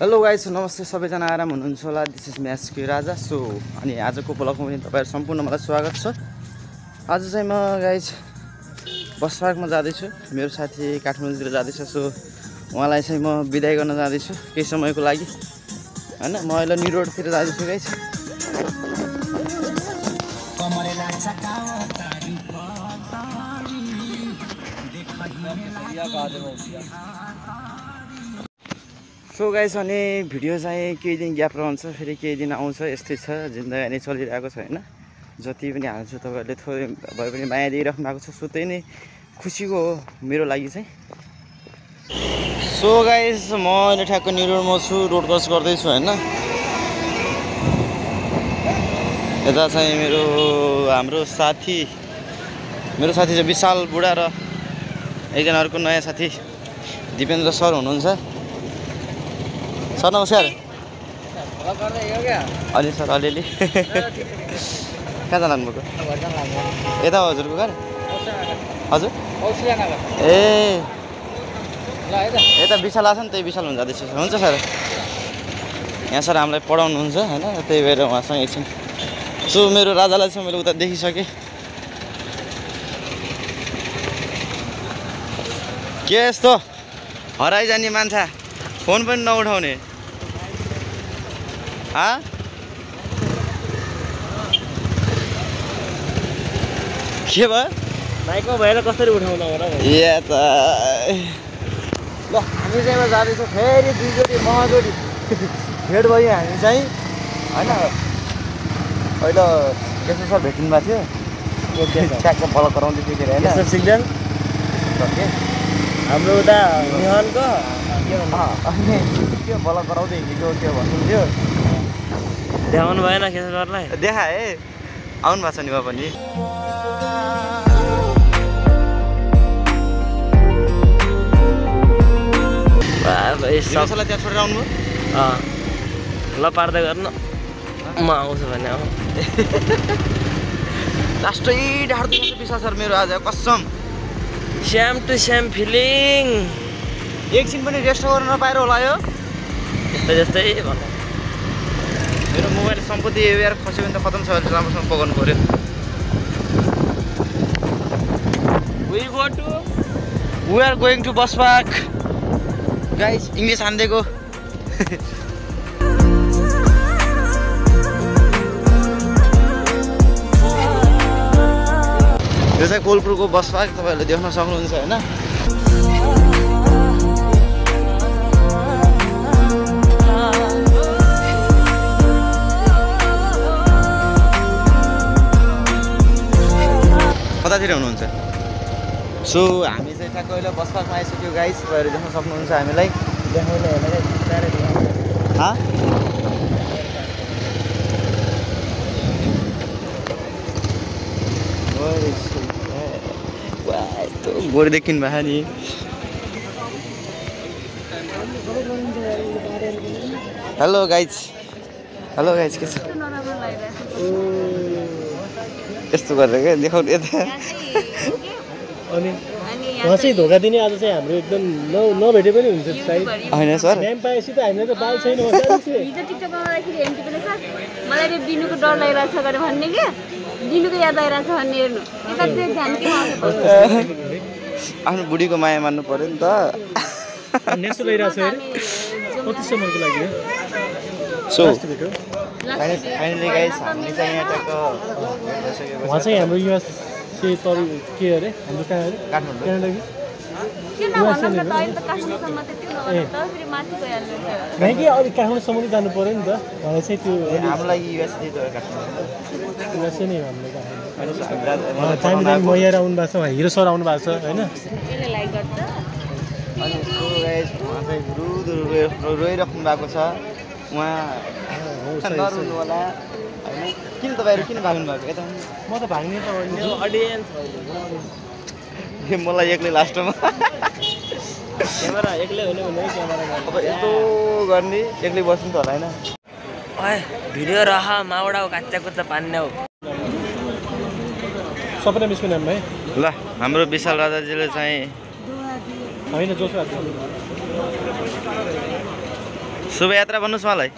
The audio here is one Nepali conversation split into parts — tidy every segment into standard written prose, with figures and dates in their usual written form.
हेलो गाइस, नमस्ते सबैजना आराम हुनुहुन्छ होला। दिस इज म्याचकी राजा सो अनि आजको ब्लगमा पनि तपाईहरु सम्पूर्ण मलाई स्वागत छ। आज चाहिँ म गाइस बस पार्कमा जाँदैछु। मेरो साथी काठमाडौँतिर जाँदैछ सो उहाँलाई चाहिँ म बिदाई गर्न जाँदैछु केही समयको लागि हैन। म अहिले न्यू रोडतिर जाँदैछु गाइस। सो गाइस अनि भिडियो चाहिँ केही दिन ग्याप रहन्छ, फेरि केही दिन आउँछ, यस्तै छ जिन्दगी चलिरहेको छ हैन। जति पनि हाल्छु तपाईहरुले थोरै भए पनि माया दिइराख्नु भएको छ, सो त्यही नै खुसीको हो मेरो लागि चाहिँ। सो गाइस म अहिले ठ्याक्क न्यू रोडमा छु, रोड क्रस गर्दैछु हैन। यता चाहिँ हाम्रो साथी चाहिँ विशाल बुढा र एकजना अर्को नयाँ साथी दिपेन्द्र सर हुनुहुन्छ। सर नमस्कार। अलि सर अलिअलि कहाँ जानु भएको? यता हो हजुरको घर? हजुर ए यता विशाल आछ नि, त्यही विशाल हुन जाँदैछ। हुन्छ सर, यहाँ सर हामीलाई पढाउनुहुन्छ हैन, त्यही भएर उहाँसँग एकछिन। सो मेरो राजालाई चाहिँ मैले उता देखिसकेँ। के यस्तो हराइजाने मान्छे, फोन पनि नउठाउने के भयो? बाइकमा भएर कसरी उठाउन होला ए त ल हामी चाहिँ जाँदैछौँ फेरि दुई जोडी महाजोडी भेट भयो हामी चाहिँ हैन। पहिलो केशव सर भेटिनु भएको थियो, ट्याक्क बल गराउँदै थियो हैन। केशव सिग्नल हाम्रो उता निहनको अनि के बल गराउँदै हिँडेको के भन्नुहुन्थ्यो, देखाउनु भएन केशव सरलाई? देखाए आउनु भएको छ नि पनि। सबैलाई त्यहाँ छोडेर आउनु ल पार्दै गर्नु, म आउँछु भने आऊ। लास्टै ढाड्दै विशाल सर मेरो आज कसम स्याम टु स्याम फिलिङ। एकछिन पनि रेस्ट गर्न नपाएर होला यो जस्तै भन्नु। मेरो मोबाइल सम्पत्ति यार खस्यो भने त खतम छ, अहिले राम्रोसँग पकाउनु पर्यो। We are going to bus park guys। English हान्देको यो चाहिँ कोलपुरको बस पार्क, तपाईँहरूले देख्न सक्नुहुन्छ हैन। कतातिर हुनुहुन्छ? सो हामी चाहिँ ठ्याक्क अहिले बस पार्कमा आइसक्यो गाइस, तपाईँहरू देख्न सक्नुहुन्छ हामीलाई। गोरी देखिनु भएको नि। हेलो गाइज के छ? यस्तो गरेर क्या देखाउनु यता। अनि उहाँ चाहिँ धोका दिने आज चाहिँ हाम्रो एकदम नभेटे पनि हुन्छ सायद होइन सर। म्याम पाएपछि त हामीलाई त बाल छैन। हिजो टिकटक बनाउँदाखेरि एमटी पनि सर मलाई त्यो बिनुको डर लागिरहेको छ गरेर भन्ने क्या, बिनुको याद आइरहेको छ भन्ने हेर्नु। यतातिर ध्यान के आफ्नो बुढीको माया मान्नु पर्यो नि त। नेक्स्ट लैरहेको छ अरे 25सम्मको लागि। सो फाइनली गाइस हामी चाहिँ यहाँ टक्क उहाँ चाहिँ हाम्रो युएस के अरे हाम्रो कहाँ अरे काठमाडौँ क्यानाडा कि कि अलिक काठमाडौँसम्म नै जानु पऱ्यो नि त। उहाँ चाहिँ त्यो हाम्रो लागि युएस नै त काठमाडौँ युएसै नै हाम्रो टाइम म यहाँ आउनु भएको छ, उहाँ हिरो सर आउनु भएको छ होइन। अनि सो गाइस उहाँ चाहिँ रोइराख्नु भएको छ। उहाँ नरुनु होला हैन। किन तपाईहरु किन भाग्नु भएको? यता म त भाग्ने त अडियन्स मलाई एक्लै लास्टमा क्यामेरा एक्लै हुने क्यामेरा अब यस्तो गर्ने एक्लै बस्नु त होला हैन। ओए भिडियो रह माउडाको काच्चा कुच्चा पान्ने हो सबैले मिसको नाम है। ल हाम्रो विशाल राजाजीले चाहिँ होइन जोस शुभयात्रा भन्नुहोस् मलाई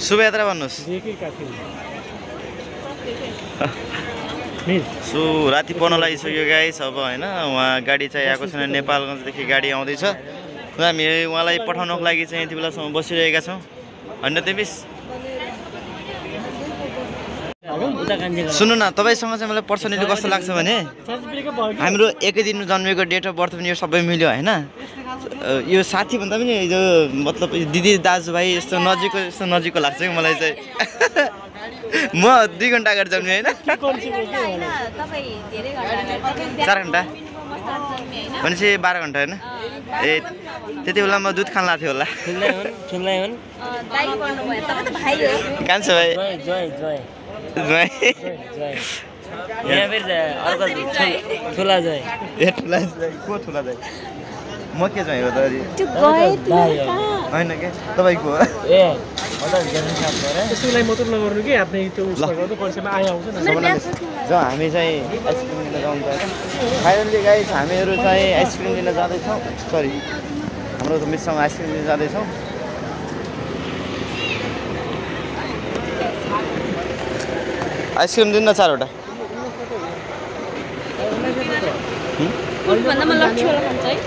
शुभयात्रा भन्नुहोस् सो राति पर्न लागिसक्यो गाइस अब होइन उहाँ गाडी चाहिँ आएको छैन नेपालगञ्जदेखि गाडी आउँदैछ हामी उहाँलाई पठाउनको लागि चाहिँ यति बेलासम्म बसिरहेका छौँ होइन तेबिस सुन्नु न तपाईँसँग चाहिँ मलाई पर्सनली कस्तो लाग्छ भने हाम्रो एकै दिन जन्मेको डेट अफ बर्थ पनि यो सबै मिल्यो होइन यो साथी भन्दा पनि यो मतलब दिदी दाजुभाइ यस्तो नजिकको लाग्छ कि मलाई चाहिँ म 2 घन्टा अगाडि जन्मेँ होइन 4 घन्टा भनेपछि 12 घन्टा होइन ए त्यति बेला म दुध खान लाग्थ्यो होला कान्छ भाइ म के चाहिँ हो त होइन के तपाईँको त्यसलाई मतलब नगर्नु कि आफ्नै त्यो उसमा गर्नु पैसामा आउँछ न हामी चाहिँ आइसक्रिम लिन जान्छ फाइनली गाइस हामीहरू चाहिँ आइसक्रिम लिन जाँदैछौँ सरी हाम्रो त मिससँग आइसक्रिम लिन जाँदैछौँ आइसक्रिम दिन न 4वटा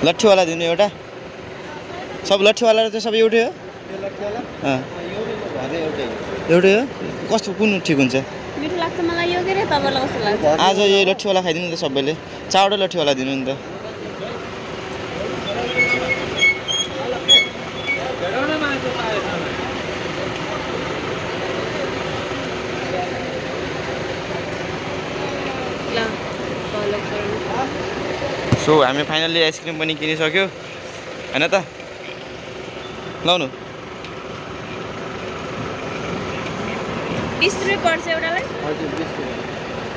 लट्ठीवाला दिनु एउटा सब लट्ठीवाला चाहिँ सबै एउटै हो एउटै हो कस्तो कुन ठिक हुन्छ आज यो लट्ठीवाला खाइदिनु त सबैले 4वटा लट्ठीवाला दिनु नि त सो हामी फाइनली आइसक्रिम पनि किनिसक्यो हैन त लाउनु 20 रुपैयाँ पर्छ एउटालाई हजुर 20 रुपैयाँ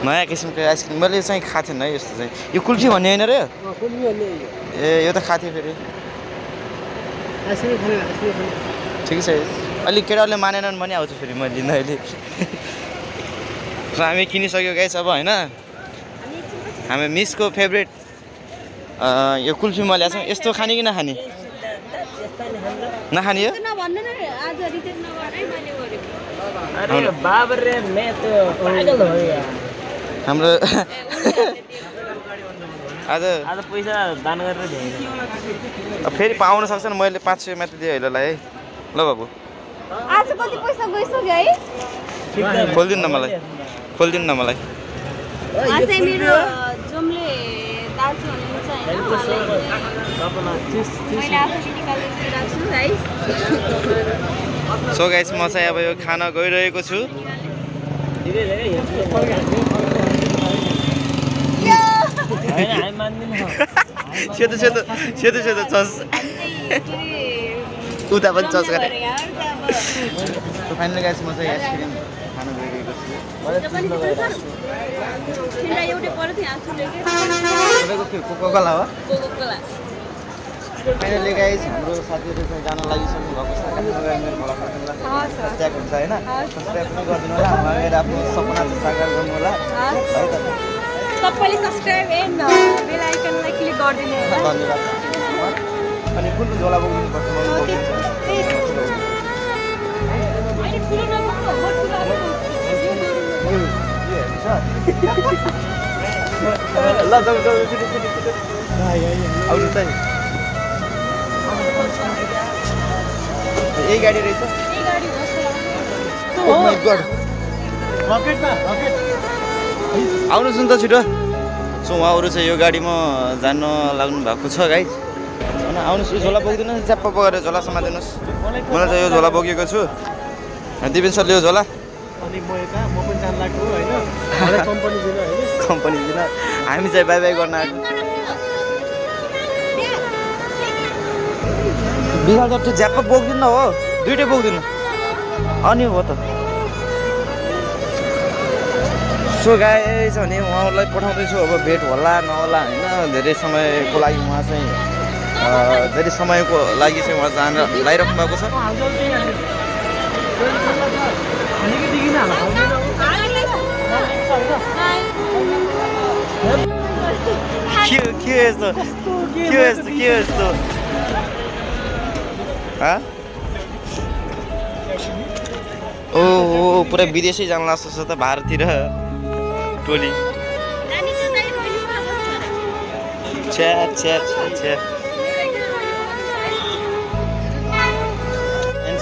नयाँ किसिमको आइसक्रिम मैले चाहिँ खाएको थिएन है यस्तो चाहिँ यो कुल्फी भन्ने हैन र ए यो त खाथे फेरि ठिक छ अलि केटाले मानेनन् भने आउँछ फेरि मैले लिन अहिले हामी किनिसक्यो गाइस अब हैन हामी मिसको फेभरेट यो कुल्फी म ल्याएको छु यस्तो खाने कि नखाने नखाने हो हाम्रो आज पैसा दान गरेर फेरि पाउन सक्छ नि मैले 500 मात्र दिएँ हैलाई है ल बाबु आज कति पैसा गइसक्यो है खोल्दिनु न मलाई आज मेरो जमले दाजु हुनुहुन्छ हैन मैले आफै निकालेर छु गाइस सो गाइस म चाहिँ अब यो खाना गइरहेको छु सेतो चस उता पनि चस गरे फाइनली गाइस म चाहिँ आइसक्रिम खान गइरहेको छु कोकोकोला हो फाइनली गाइस हाम्रो साथीहरू चाहिँ जान लागिसक्नु भएको छ हुन्छ होइन सब्सक्राइब पनि गरिदिनु होला उहाँले आफ्नो सपना साकार गर्नु होला है त सबैले सब्स्क्राइब एन्ड बेल आइकनलाई क्लिक गरिदिनु होला धन्यवाद अनि कुन झोला बोक्नु पर्छ म बोकिदिन्छु ल जाऊ आउनु चाहिँ यही गाडी रहेछ आउनुहोस् न त छिटो सो उहाँहरू चाहिँ यो गाडीमा जान लाग्नु भएको छ गाइस होइन आउनुहोस् यो झोला बोकिदिनुहोस् च्याप्प पकाएर झोला समातिदिनुहोस् मलाई चाहिँ यो झोला बोकेको छु दिपेन सरले यो झोला कम्पनी दिन हामी चाहिँ बाई बाई गर्न आएको विशाल जति झ्याप्प बोक्दिनु हो दुइटै बोक्दिनु अनि हो त सो गाइस भने उहाँहरूलाई पठाउँदैछु अब भेट होला नहोला होइन धेरै समयको लागि उहाँ चाहिँ धेरै समयको लागि चाहिँ उहाँ जान लागिराख्नु भएको छ के यस्तो ओ पुरै विदेशी जान लाग्छ त भारततिर टोली छ्या छ्या छ्या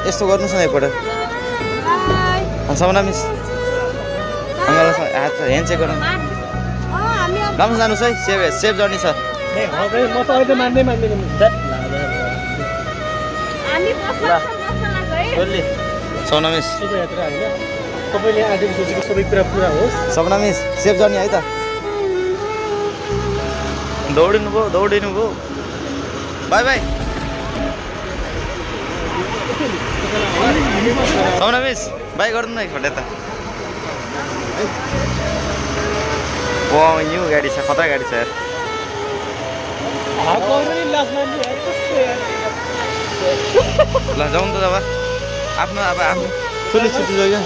यस्तो गर्नुहोस् न एकपल्ट सपना मिस अङ्गललाई हात ह्यान्डसेक गरौँ राम्रो जानुहोस् है सेफ जर्नी छ म त अहिले मान्दै मान्दैन सपना मिस शुभयात्रा होइन तपाईँले आज सोचेको सबै कुरा पुरा होस् सपना मिस सेफ जर्नी है त दौडिनु भयो by by Sapna miss by गर्नु न एकपल्ट यता यो गाडी छ खतरा गाडी छ यार ल जाउँ त अब आफ्नो ठुलो छुट्टी जग्गा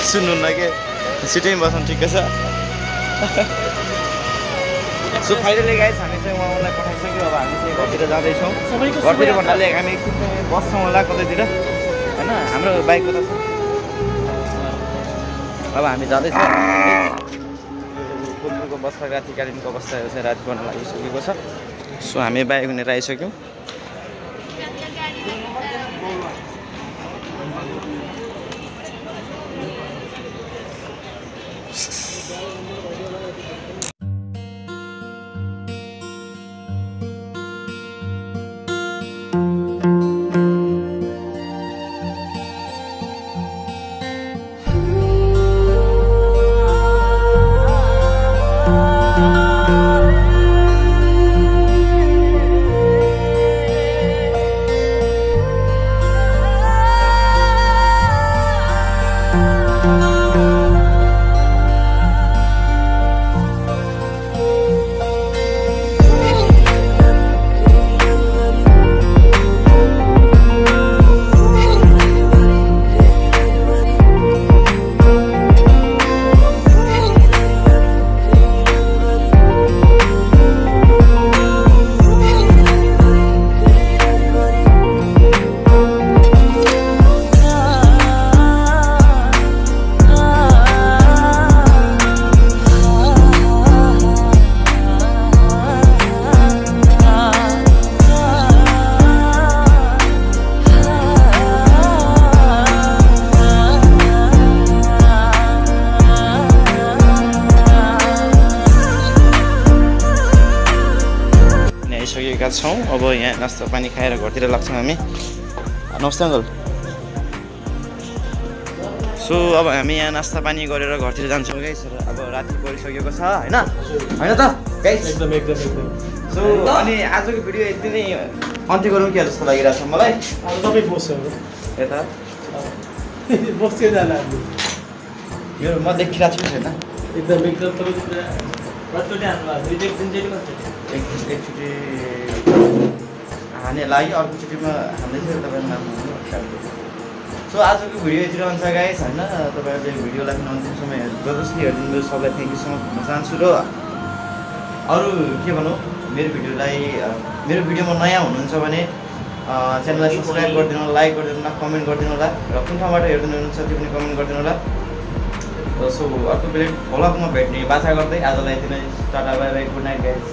सुन्नु न के सिटैमा बस्नु ठिकै छ सो फाइनली गाइस हामी चाहिँ उहाँलाई पठाइसक्यो अब हामी चाहिँ घरतिर जाँदैछौँ घरतिर भन्नाले हामी एकछिन बस्छौँ होला कतैतिर होइन हाम्रो बाइकको त छ अब हामी जाँदैछौँ कोलपुरको बस्दा रातिकालीनको अवस्थाहरू चाहिँ रात गर्न लागिसकेको छ सो हामी बाइक लिएर आइसक्यौँ छौँ अब यहाँ नास्ता पानी खाएर घरतिर लाग्छौँ हामी नमस्ते अङ्कल सो अब हामी यहाँ नास्ता पानी गरेर घरतिर जान्छौँ गाइस अब राति परिसकेको छ होइन त गाइस एकदम सो अनि आजको भिडियो यति नै अन्त्य गरौँ क्या जस्तो लागिरहेको छ मलाई तपाईँ बस्छ यता बस्यो जाला यो म देखिरहेको छु छैन एकदम एकचोटि हाने लागि अर्कोचोटिमा हान्दैछ तपाईँको नाम सो आजको भिडियो यति रहन्छ गाइस होइन तपाईँहरूले भिडियोलाई पनि अन्तिम समय जसले हेरिदिनु सबलाई थ्याङ्क यू सो मच भन्न चाहन्छु र अरू के भनौँ मेरो भिडियोमा नयाँ हुनुहुन्छ भने च्यानललाई सब्सक्राइब गरिदिनु होला लाइक गरिदिनु होला कमेन्ट गरिदिनु होला र कुन ठाउँबाट हेरिदिनु हुनुहुन्छ त्यो पनि कमेन्ट गरिदिनु होला सो अर्को बेला भ्लगमा भेट्ने बाछा गर्दै आजलाई यति नै tata bye by good night guys